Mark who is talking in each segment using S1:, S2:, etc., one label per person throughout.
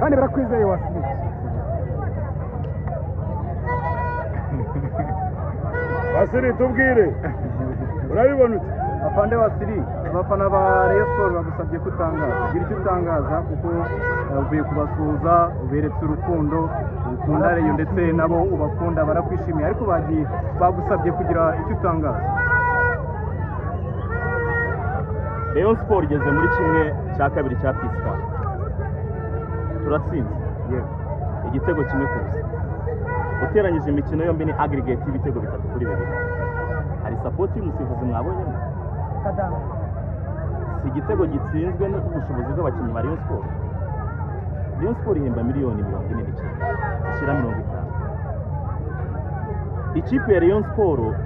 S1: Kandi barakwizeye Wasili.
S2: Wasili, tubwire, urabibona ute?
S3: Afande Wasili, abafana ba Rayon Sports bagusabye kutangaza, gira icyo utangaza kuko uvuye kubasuhuza, uberetse urukundo ukunda Rayon ndetse nabo ubakunda barakwishimiye, ariko bagiye bagusabye kugira icyo utangaza.
S4: Rayon Sports igeze muri 1/2 cya Peace Cup, turatsinze igitego 1-0. Uteranyije imikino yombi ni aggregate y'ibitego 3-2. Hari support y'umusifuzi mwabonyemo, si igitego gitsinzwe n'ubushobozi bw'abakinnyi ba Rayon Sports. Rayon Sports ihemba miliyoni 49 zishyira 50. Ikipe ya Rayon Sports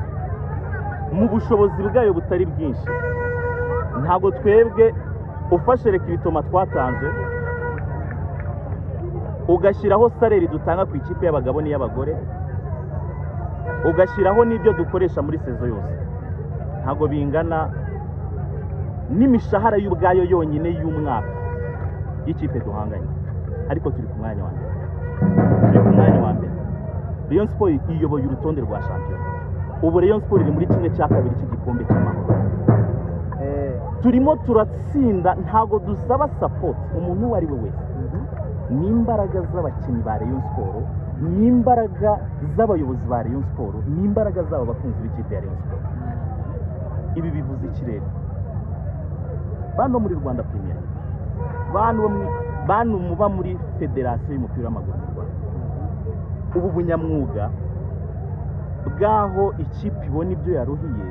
S4: mu bushobozi bwayo butari bwinshi, ntabwo twebwe ufashe rekritoma twatanze ugashyiraho salary dutanga ku ikipe y'abagabo n'iy'abagore, ugashyiraho n'ibyo dukoresha muri sezo yose, ntabwo bingana n'imishahara y'ubwayo yonyine y'umwaka y'ikipe duhanganye. Ariko turi ku mwanya wa mbere, turi ku mwanya wa mbere. Rayon Sports iyoboye urutonde rwa shampiyona. Ubu Rayon Sports iri muri 1/2 cy'igikombe cy'amahoro. Turimo turatsinda, ntabwo dusaba support umuntu uwo ari we wese. Ni imbaraga z'abakinnyi ba Rayon Sports, ni imbaraga z'abayobozi ba Rayon Sports, ni imbaraga z'aba bakunzi b'ikipe ya Rayon Sports. Ibi bivuze iki rero? Bano muri Rwanda Premier League, bantu muba muri federasiyo y'umupira w'amaguru mu Rwanda, ubu bunyamwuga bw'aho ikipe ibona ibyo yaruhiye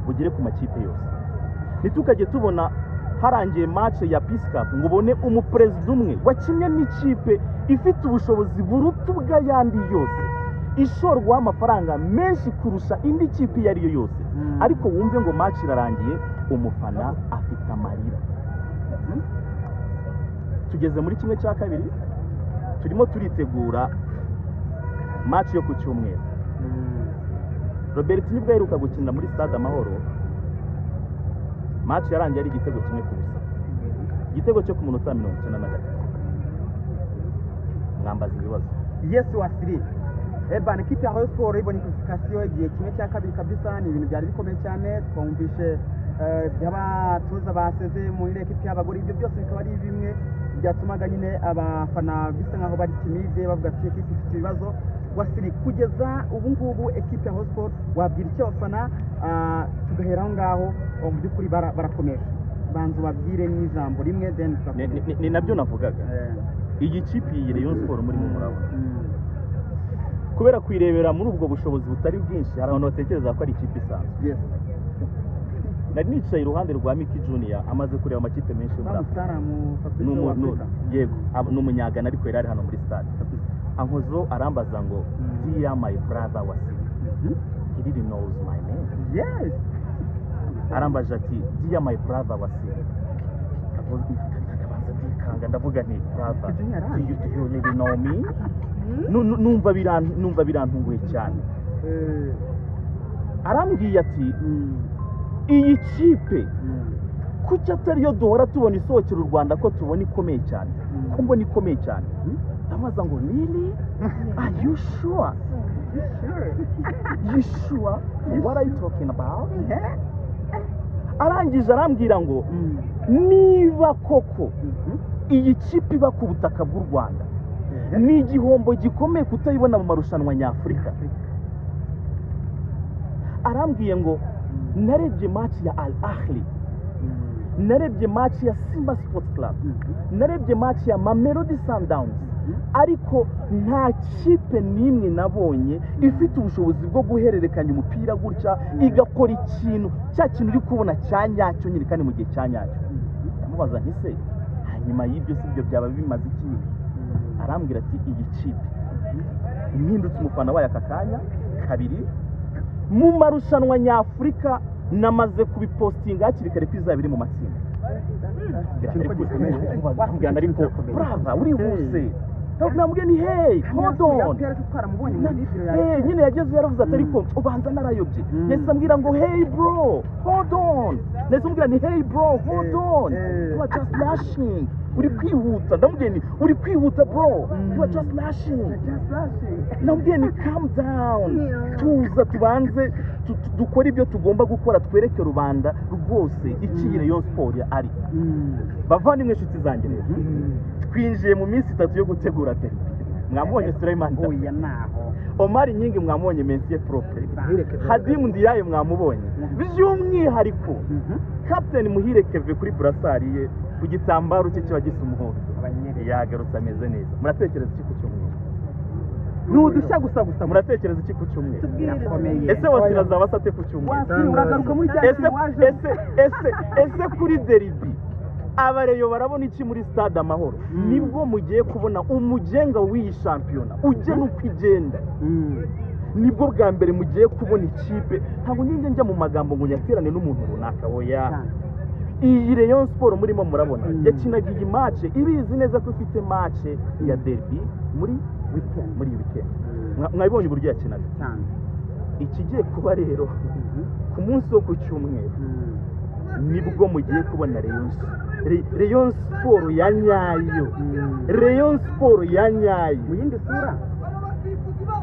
S4: bugere ku makipe yose. Ntitukajye tubona harangiye match ya Peace Cup ngo ubone umuperezida umwe wakinnye n'ikipe ifite ubushobozi buruta ubw'ayandi yose, ishorwaho amafaranga menshi kurusha indi kipe iyo ari yo yose, ariko wumve ngo match irarangiye umufana afite amarira. Tugeze muri 1/2, turimo turitegura match yo ku cyumweru. Robert nibwo aheruka gukinira muri Stade Amahoro, match yarangiye ari igitego 1-0, igitego cyo ku munota 93. Mwambaza ibibazo.
S5: Yes Wasili, eba ekipe ya Rayon Sports ibonye qualification igihe 1/2 kabisa, ni ibintu byari bikomeye cyane. Twumvishe by'abatoza baseze muri ekipe y'abagore, ibyo byose bikaba ari bimwe byatumaga nyine abafana bisa nkaho bari timide, bavuga ati ekipe ifite ibibazo. Wasili, kugeza ubu ngubu ekipe ya Rayon Sports wabwira icyo abafana? Tugahera aho ngaho, mu by'ukuri barakomeje, banza ubabwire n'ijambo rimwe then
S4: Ni nabyo navugaga. Iyi kipe iyi Rayon Sports muri mu murabona, kubera kuyirebera muri ubwo bushobozi butari bwinshi, hari abantu batekereza ko ari ikipe isanzwe. Nari nicaye iruhande rwa Mickey Junior, amaze kureba amakipe menshi yo muri Afurika. Yego, ni umunyagana ariko yari ari hano muri stade. Ankozo arambaza ngo dear my brother Wasili, he didn't knows my name.
S5: Yes.
S4: Arambaje ati dear my brother Wasili. Ndabanza ndikanga, ndavuga nti brother, do you really know me? Numva birantunguye cyane. Arambwiye ati iyi kipe kuki atari yo duhora tubona isohokera u Rwanda, ko tubona ikomeye cyane, ko mbona ikomeye cyane. Ndamubaza ngo really, are you sure? You sure? What are you talking about? Arangije arambwira ngo niba koko iyi kipe iba ku butaka bw'u Rwanda, ni igihombo gikomeye kutayibona mu marushanwa nyafurika. Arambwiye ngo narebye match ya Al Ahly, narebye match ya Simba Sports Club, narebye match ya Mamelodi Sundowns, ariko nta kipe n'imwe nabonye ifite ubushobozi bwo guhererekanya umupira gutya igakora ikintu cya kintu uri kubona cya nyacyo nyine kandi mu gihe cya nyacyo. Ndamubaza nti se hanyuma y'ibyo si byo byaba bimaze iki? Arambwira ati iyi kipe mpindutse umufana wayo aka kanya kabiri mu marushanwa nyafurika, namaze kubipostinga hakiri kare ko izaba iri mu matsinda. Ndamubwira ariko brava urihuse. Namubwiye ni hey, hold on.
S5: Twaramubonye muri biro ya
S4: Hey, nyine yageze yaravuze ati ariko ubanza narayobye. Yahise ambwira ngo hey bro, hold on. Nahise mubwira ni hey bro, hold on, you are just rushing, uri kwihuta. Ndamubwiye ni uri kwihuta bro, you are just rushing. Namubwiye ni calm down, tuza tubanze dukore ibyo tugomba gukora, twereke rubanda rwose iki Rayon Sport ari. Bavandimwe, inshuti zanjye, rero twinjiye mu minsi 3 yo gutegura derby. Mwamubonye Suleiman Dafe,
S5: Oya, naho
S4: Omar Nyingi mwamubonye, Mensier propre, Hadimu Ndiyaye mwamubonye, by'umwihariko Captain Muhire Keve kuri brassard ye, ku gitambaro cye kiba gisa umuhondo, yagarutse ameze neza. Muratekereza iki ku cyumweru?
S5: Ni udushya gusa gusa.
S4: Muratekereza iki ku cyumweru?
S5: Birakomeye.
S4: Ese Wasira azaba asate ku cyumweru?
S5: Wasiri, uragaruka muri cya
S4: Ese
S5: kintu waje.
S4: Ese kuri derby abareyo barabona iki muri Stade Amahoro? Nibwo mugiye kubona umugenga w'iyi shampiyona ugena uko igenda. Nibwo bwa mbere mugiye kubona ikipe. Ntabwo njye njya mu magambo ngo nyaterane n'umuntu runaka, oya. Iyi Rayon Sport murimo murabona yakinaga iyi match ibizi neza ko ifite match ya derby muri
S5: weekend.
S4: Muri iyi weekend. Mwabibonye uburyo yakinaga.
S5: Cyane.
S4: Ikigiye kuba rero ku munsi wo ku cyumweru, nibwo mugiye kubona Rayon Sport ya nyayo, Rayon Sport ya nyayo
S5: Mu yindi sura.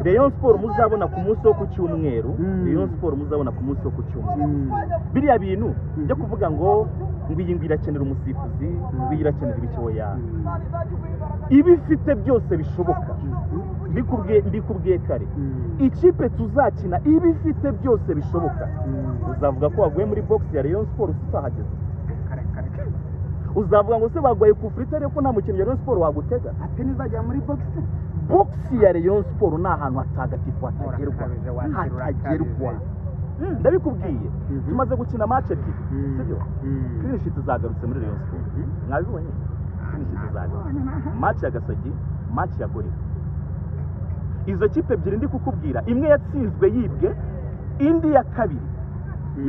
S4: Rayon Sport muzabona ku munsi wo ku cyumweru, Rayon Sport muzabona ku munsi wo ku cyumweru, biriya bintu byo kuvuga ngo iyi ngo irakenera umusifuzi, ngo iyi irakenera ibiki, oya. Iba ifite byose bishoboka. Mbikubwiye kare, ikipe tuzakina iba ifite byose bishoboka. Uzavuga ko waguye muri box ya Rayon Sport utahageze?
S5: Kare kare.
S4: Uzavuga ngo se baguye kufurita ariko nta mukinnyi wa Rayon Sport wagutega?
S5: Apeni izajya muri box.
S4: Box ya Rayon Sport ni ahantu hatagatifu, hatagerwa.
S5: Urakabije, Wasiri,
S4: Hatagerwa.
S5: urakabije.
S4: Ndabikubwiye, tumaze gukina match ebyiri, sibyo? Clean sheet zagarutse muri Rayon Sport. Mwabibonye, clean sheet zagarutse, match ya Gasogi, match ya Gorilla. Izo kipe ebyiri ndi kukubwira, imwe yatsinzwe yibwe, indi ya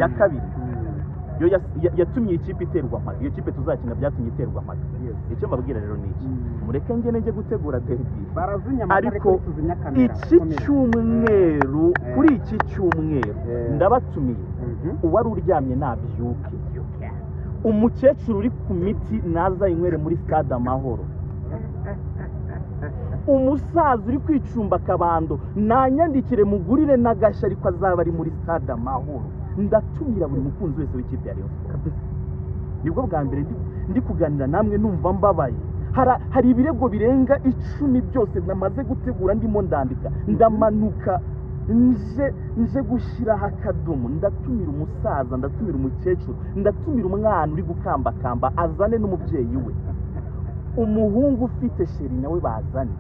S4: kabiri yo yatumye ikipe iterwa mpaka. Iyo kipe tuzakina byatumye iterwa mpaka. Icyo mbabwira rero ni iki: mureke ngene njye gutegura derby.
S5: Barazinya amatara.
S4: Ariko
S5: tuzimya kamera.
S4: iki cyumweru, kuri iki cyumweru, ndabatumiye. Uwari uryamye nabyuke, umukecuru uri ku miti naza inywere muri Stade Amahoro, umusaza uri kwicumba akabando nanyandikire mugurire n'agashya, ariko azaba ari muri Stade Amahoro. Ndatumira buri mukunzi wese w'ikipe ya Rayon Sports. Nibwo bwa mbere ndi kuganira namwe numva mbabaye. Hari ibirego birenga 10 byose namaze gutegura, ndimo ndandika, ndamanuka nje gushyiraho akadomo. Ndatumira umusaza, ndatumira umukecuru, ndatumira umwana uri gukambakamba azane n'umubyeyi we, umuhungu ufite chérie nawe bazane,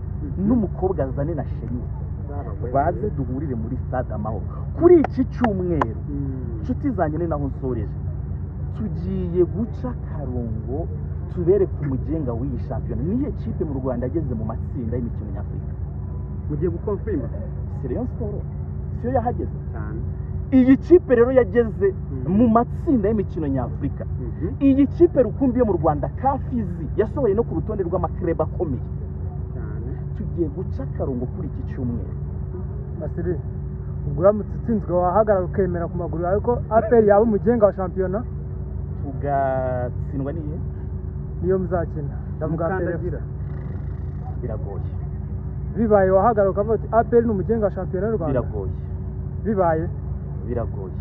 S4: n'umukobwa azane na chérie we, baze duhurire muri Stade Amahoro kuri iki cyumweru. Inshuti zanjye, ni naho nsoreje. Tugiye guca akarongo, tubereke umugenga w'iyi shampiyona. Niyo kipe mu Rwanda yageze mu matsinda y'imikino nyafurika.
S5: Mugiye gukonfirima.
S4: Si Rayon Sport siyo yahageze?
S5: Cyane.
S4: Iyi kipe rero yageze mu matsinda y'imikino nyafurika, iyi kipe rukumbi yo mu Rwanda, kafizi yasohoye no ku rutonde rw'amaklebe akomeye.
S5: Cyane.
S4: Tugiye guca akarongo kuri iki cyumweru.
S1: Basiri, ubwo uramutse utsinzwe wahagarara ukemera ku maguru yawe ko APR yaba umugenga wa shampiyona?
S4: Tugatsindwa n'iye?
S1: Niyo muzakina, ndavuga APR.
S5: Mukandagira.
S4: Biragoye.
S1: Bibaye wahagarara ukavuga uti APR ni umugenga wa shampiyona y'u Rwanda?
S4: Biragoye.
S1: Bibaye?
S4: Biragoye.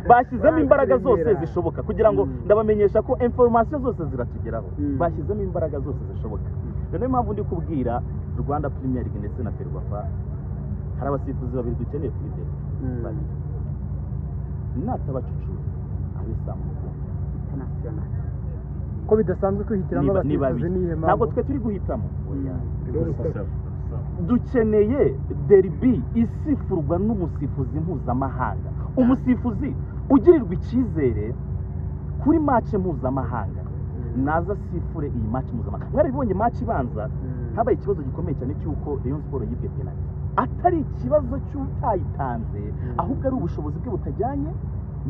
S4: Bashyizemo imbaraga zose zishoboka kugira ngo, ndabamenyesha ko information zose ziratugeraho, bashyizemo imbaraga zose zishoboka. Rero niyo mpamvu ndi kubwira Rwanda Premier League ndetse na FERWAFA, hari abasifuzi babiri dukeneye kuri derby, babiri natabacucura abe Samukunda.
S5: International.
S1: Ko bidasanzwe kwihitiramo
S4: Ni
S1: abasifuzi,
S4: babiri.
S1: niyihe
S4: Ntabwo
S1: mpamvu?
S4: twe turi guhitamo, oya. Dukeneye derby isifurwa n'umusifuzi mpuzamahanga, umusifuzi ugirirwa icyizere kuri match mpuzamahanga, naza sifure iyi match mpuzamahanga. Mwarabibonye match ibanza, habaye ikibazo gikomeye cyane cy'uko Rayon Sport yibwe penalty, atari ikibazo cy'utayitanze, ahubwo ari ubushobozi bwe butajyanye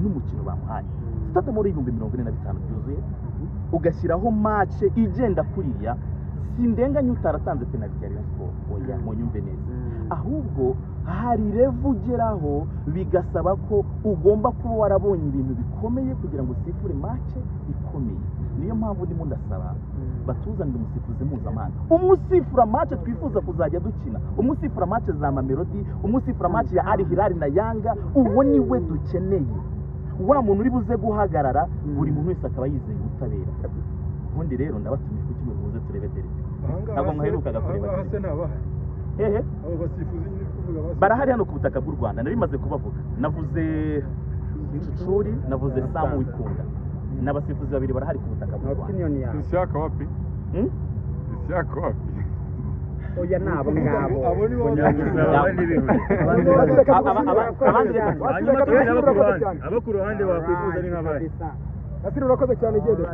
S4: n'umukino bamuhaye. Stade Amahoro 45,000 byuzuye, ugashyiraho match igenda kuriya, Sindenganya utaratanze penalty ya Rayon Sport, oya, munyumve neza. Ahubwo hari level ugeraho bigasaba ko ugomba kuba warabonye ibintu bikomeye kugira ngo usifure match ikomeye. Niyo mpamvu ndimo ndasaba batuzanire umusifuzi mpuzamahanga, umusifura match twifuza kuzajya dukina, umusifura match za Mamelodi, umusifura match ya Al Hilal na Yanga. Uwo niwe dukeneye, wa muntu uri buze guhagarara buri muntu wese akaba yizeye ubutabera. Ubundi rero ndabatumiye ku cyumweru, muze turebe derby. Ntabwo mwaherukaga kureba
S2: Ahangaha se ntabahari?
S4: Hehe?
S2: Abo basifuzi nyine uri kuvuga basifuzi.
S4: Barahari hano ku butaka bw'u Rwanda. Nari maze kubavuga, navuze Cucuri, navuze Samu Wikunda, n'abasifuzi babiri barahari ku butaka bw'u Rwanda.
S5: Opinion yawe.
S6: Isiaka wapi?
S4: Hmm?
S6: Isiaka wapi?
S5: Oya, ni abo ngabo.
S2: Abo ni bo.
S4: Abandi reka
S7: Hanyuma tubwire abo ku ruhande, abo ku ruhande wakwifuza ni nk'abari.
S1: Nasiri, urakoze cyane, igendera.